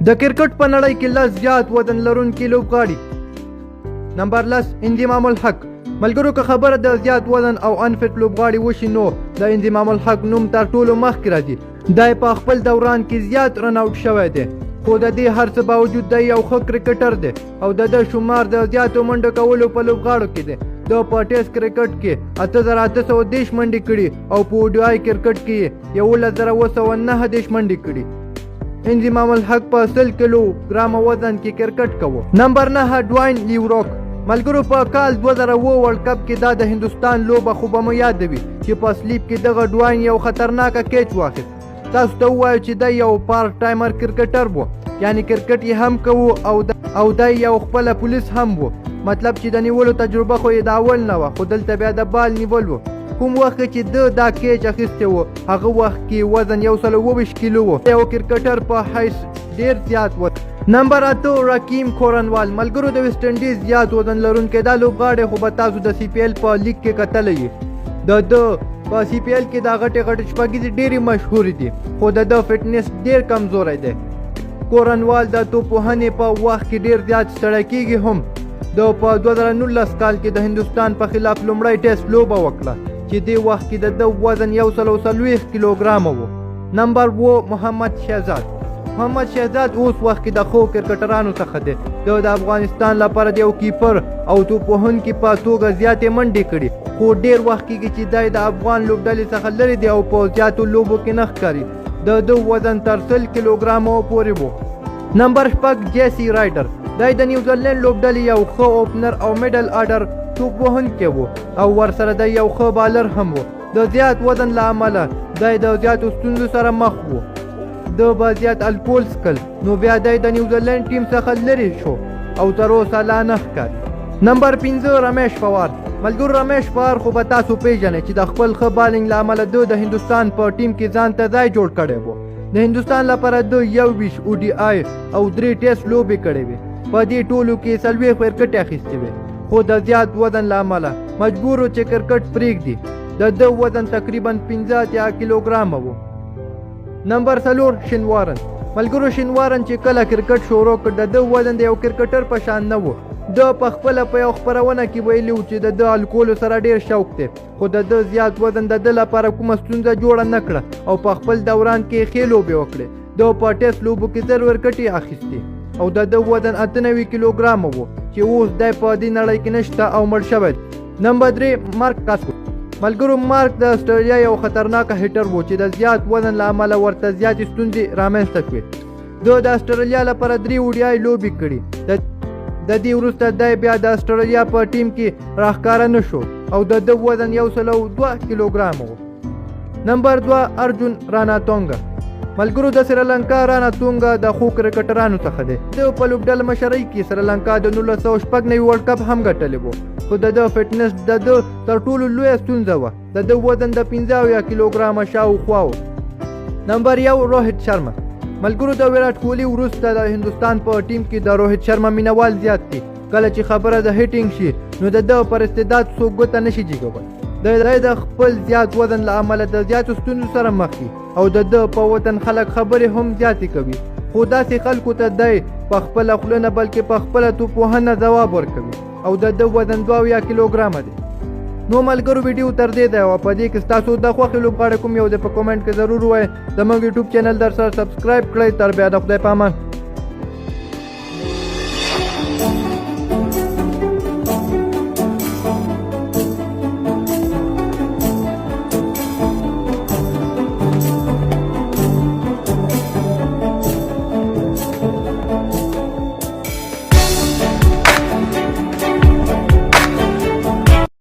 د کرکټ په نړۍ کې لس زیات وزن لرونکي لوبغاړي. نمبر 10، انضمام الحق. ملګرو، که خبره د زیات وزن او unfit لوبغاړي وشي، نو د انضمام الحق نوم تر ټولو مخکې راځي. دی په خپل دوران کې زیات run out شوی دی، خو د دې هر څه باوجود دی یو ښه کرکټر دی او د ده شمار د زیاتو منډو کولو په لوبغاړو کې دی. ده په ټیسټ کرکټ کې 8830 منډې کړي او په ODI کرکټ کې یې 11739 منډې کړي. انضمام الحق په 100 کیلو ګرامه وزن کې کرکټ کوو. نمبر 9، ډواین لیوروک. ملګرو، په کال 2007 World Cup کې دا د هندوستان لوبه خو به مو یادوي چې په slip کې دغه ډواین یو خطرناکه catch واخیست. تاسو ته ووایو چې دی یو part timer cricketer و، یعنی کرکټ یې هم کوو او دی یو خپله پولیس هم و. مطلب چې د نیولو تجربه خو یې د اول نه وه، خو دلته بیا د بال نیول و. کوم وخت کې چې ده دا catch اخیستی و، هغه وخت کې وزن 127 کیلو و. یو کرکټر په حیث ډیر زیات و. نمبر 8، رکیم کورنوال. ملګرو، د ویسټ انډیز زیات وزن لرونکی دا لوبغاړی خو به تاسو د CPL په لیګ کې کتلی یې. د ده په CPL کې دا غټې غټې شپږیزې ډېرې مشهورې دي، خو د ده فټنس ډېر کمزوری دی. کورنوال د توپوهنې په وخت کې ډېر زیات ستړی کیږي هم. د په 2019 کال کې د هندوستان په خلاف لومړی ټیسټ لوبه وکړه چې دې وخت کې د ده وزن 140 کیلوګرامه و. نمبر 7، محمد شهزاد. محمد شهزاد اوس وخت کې د ښو کرکټرانو څخه دی. ده د افغانستان لپاره د یو keeper او توپوهونکي په توګه زیاتې منډې کړي، خو ډیر وخت کیږي چې دی د افغان لوبډلې څخه لرې دی او په زیاتو لوبو کې نه ښکاري. د ده وزن تر 100 کیلوګرامو پورې و. نمبر 6، جیسي رایډر. دی د نیوزیلینډ لوبډلې یو ښه opener او middle order توپ وهونکی و او ورسره دی یو ښه بالر هم و. د زیات وزن له امله دی د زیاتو ستونزو سره مخ و. ده به زیات الکول څکل، نو بیا دی د نیوزیلینډ ټیم څخه لرې شو او تر اوسه لا نه ښکاري. نمبر 5، رمیش پوار. ملګرو، رمیش پوار خو به تاسو پیژنئ چې د خپل ښه بالینګ له امله ده د هندوستان په ټیم کې ځان ته ځای جوړ کړی و. د هندوستان لپاره ده 21 ODI او درې ټیسټ لوبې کړې وې. په دې ټولو کې 40 ویکټې اخیستې وې، خو د زیات وزن له امله مجبور و چې کرکټ پرېږدي. د ده وزن تقریبا 85 کیلوګرامه و. نمبر 4، شنوارن. ملګرو، شنوارن چې کله کرکټ شروع کړ، د ده وزن د یو کرکټر په شان نه و. ده په خپله په یو خپرونه کې ویلي و چې د ده الکولو سره ډیر شوق دی، خو د ده زیات وزن د ده لپاره کومه ستونزه جوړه نه کړه او په خپل دوران کې ښې لوبې وکړې. ده په ټیسټ لوبو کې 1000 ویکټې اخیستې او د ده وزن 98 کیلوګرامه و چې اوس دی په دې نړۍ کې نشته او مړ شوی. نمبر 3، مارک کاسکو. ملګرو، مارک د اسټرالیا یو خطرناک hitter و چې د زیات وزن له امله ورته زیاتې ستونزې رامنځته شوې. ده د اسټرالیا لپاره درې ODI لوبې کړي. د دې وروسته دی بیا د اسټرالیا په ټیم کې راښکاره نه شو او د ده وزن 102 کیلوګرامه و. نمبر 2، ارجون راناتونګا. ملګرو، د سریلانکا راناتونګا د ښو کرکټرانو څخه دی. ده په لوبډله مشرۍ کې سریلانکا د 1996 World Cup هم ګټلی و، خو د ده فټنس د ده تر ټولو لویه ستونزه وه. د ده وزن د 75 کیلوګرامه شاوخوا و. نمبر 1، روهیت شرما. ملګرو، د ویراټ کوهلي وروسته د هندوستان په ټیم کې د روهیت شرما مینوال زیات دي. کله چې خبره د hitting شي، نو د ده پر استعداد څوک ګوته نشي جګول. دی د خپل زیات وزن له امله د زیاتو ستونزو سره مخ دي او د ده په وطن خلک خبرې هم زیاتې کوي، خو داسې خلکو ته دی په خپله خوله نه، بلکې په خپله توپوهنه ځواب ورکوي او د ده وزن 72 کیلوګرامه دی. نو ملګرو، ویډیو تر دې ځایه وه. په دې کې ستاسو د خوښې لوبغاړی کوم یو دی؟ په comment کې ضرور ووایئ. زموږ YouTube channel در سره subscribe کړئ. تر بیا د خدای په امان.